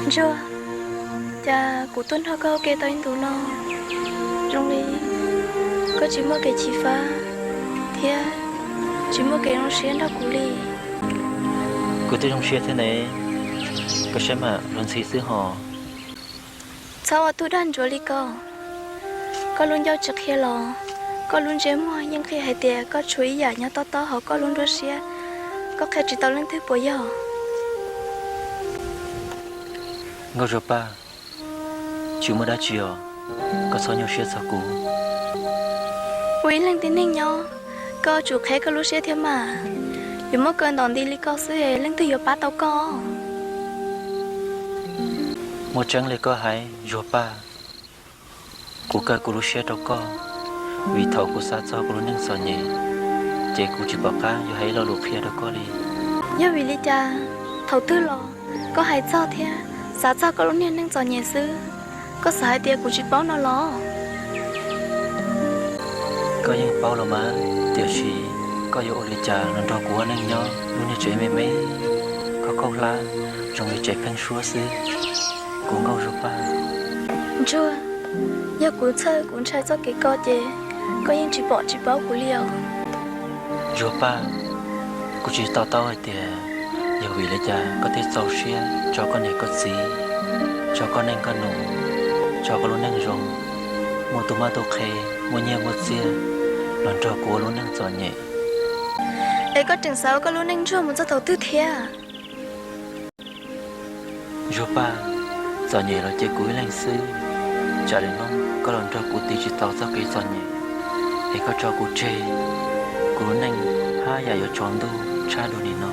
Ntsuag, cas kuv tuaj nrog koj ua ke tau ib ntus no, zoo li koj tsis muaj kev xyiv fab thiab tsis muaj kev zoo siab nrog kuv li. Kuv twb zoo siab thiab ne, koj saib mam luag ntxhi xwb hos. Txhob ua tug dag ntsuav li ko. Koj lub ncauj tsis qhia los koj lub ntsej muag yeej qhia hais tias koj tshuav ib yam nyob tob tob hauv koj lub nruab siab, koj qhia tsis tau leej twg puas yog? Nkauj Zuag Paj, tsis muaj dab tsi os, koj txhob nyuaj siab txog kuv. Ua ib leeg tib neeg nyob, koj tsum qheb koj lub siab thiab mas. Yuav muab kaw ntom nti li koj xwb es leej twg yuav pab tau koj? Muaj tseeb li koj hais Zuag Paj, kuv kaw kuv lub siab rau koj, vim thaum kuv xav txog kuv lub neej txom nyem, ces kuv tsis pom qab yuav hais ib lo lus qhia rau koj li. Yog vim li cas thaum twg los koj hais txog thiab xav txog koj lub niag neej txom nyem xwb? Koj xav hais tias kuv tsis paub no los? Koj yeej paub los mas, tiam sis koj yuav ua li cas los nrog kuv ua neej nyob lub niag tsev me me khaub khaub hlab zoo li tsev pheeb suab xwb, kuv Nkauj Zuag Paj? Ntsuag, yog kuv txhawj kuv ntshai txoj kev ko ces koj yeej tsis pom tsis paub kuv li os. Zuag Paj, kuv tsis to taub hais tias yog vim li cas koj thiaj txaus siab tso koj niam koj txiv, tso koj neej koj nus, tso koj lub neej zoo, muaj tub mab tub qhe, muaj nyiaj muaj txiaj, los nrog kuv ua lub neej txom nyem. Es koj tseem xav ua koj lub neej ntsuag mus txog thaum twg thiab? Zuag Paj, txom nyem los cia kuv ib leeg xwb, tsam li no koj los nrog kuv tiv tsis tau txoj kev txom nyem, es koj tso kuv tseg, kuv lub neej haj yam yuav tsaus ntuj tshaj dua li no.